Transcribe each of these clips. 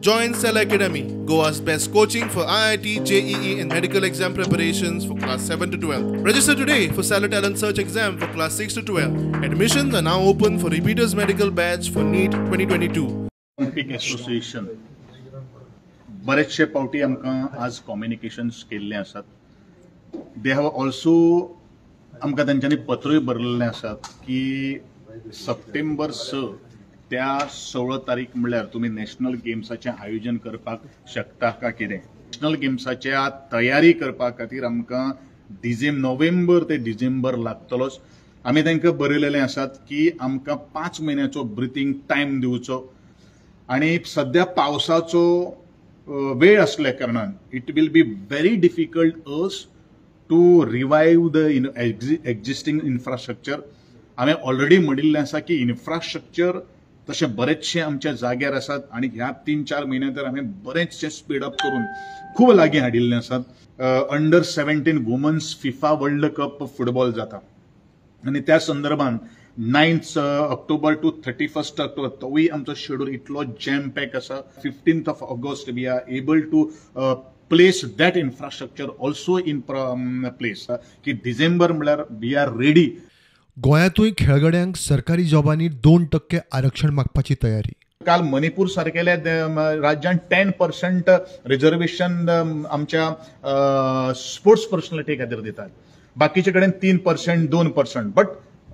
Join Cell Academy, Goa's best coaching for IIT, JEE and medical exam preparations for class 7 to 12. Register today for Stellar Talent Search exam for class 6 to 12. Admissions are now open for repeaters medical batch for NEET 2022. Olympic association बरेचशे पावटी आमकां आज communications केल्ले आसात. They have also आमकां तेंच्यांनी पत्रूय बरयल्लें आसात की सप्टेंबर 6 त्या 16 तारीख म्हणल्यार तुमी नॅशनल गेम्साचें आयोजन करपाक शकता का कितें. नॅशनल गेम्साच्या तयारी करपा खातीर आमकां नोव्हेंबर ते डिसेंबर लागतलोच. आमी तांकां बरयलेलें आसात की आमकां 5 म्हयन्याचो ब्रिथींग टायम दिवचो आनी सद्या पावसाचो वेळ असल्या कारणान it will be very difficult us to revive the existing infrastructure. हांवें ऑलरेडी म्हणिल्लें आसा की इन्फ्रास्ट्रक्चर तशें बरेचशें आमच्या जाग्यार आसात आनी ह्या 3-4 म्हयन्या तर हांवें बरेचशें स्पीड अप करून खूब लागीं हाडिल्लें आसात. Under 17 women's FIFA world cup football जाता आनी त्या संदर्भान 9 ऑक्टोबर टू 31 ऑक्टोबर तोवूय आमचो शेड्यूल इतलो जॅम पॅक आसा. 15 August we are able to place that infrastructure also in place की डिसेंबर म्हणल्यार we are ready. गोंयांतूय खेळगड्यांक सरकारी जॉबांनी 2% आरक्षण मागपाची तयारी. काल मणिपूर सारकेल्या राज्यान 10% रिजर्वेशन आमच्या स्पोर्ट्स पर्सनॅलिटी खातीर दितात, बाकीचे कडेन 3%, 2%. बट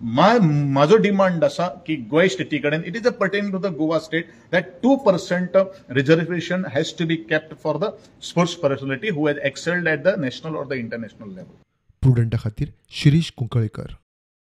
म्हाजो डिमांड आसा की गोंय स्टेटी कडेन it is a pertain to the Goa state that 2% reservation has to be kept for the sports personality who has excelled at the national or the international level. प्रुडंटा खातीर शिरीष कुंकळेकर.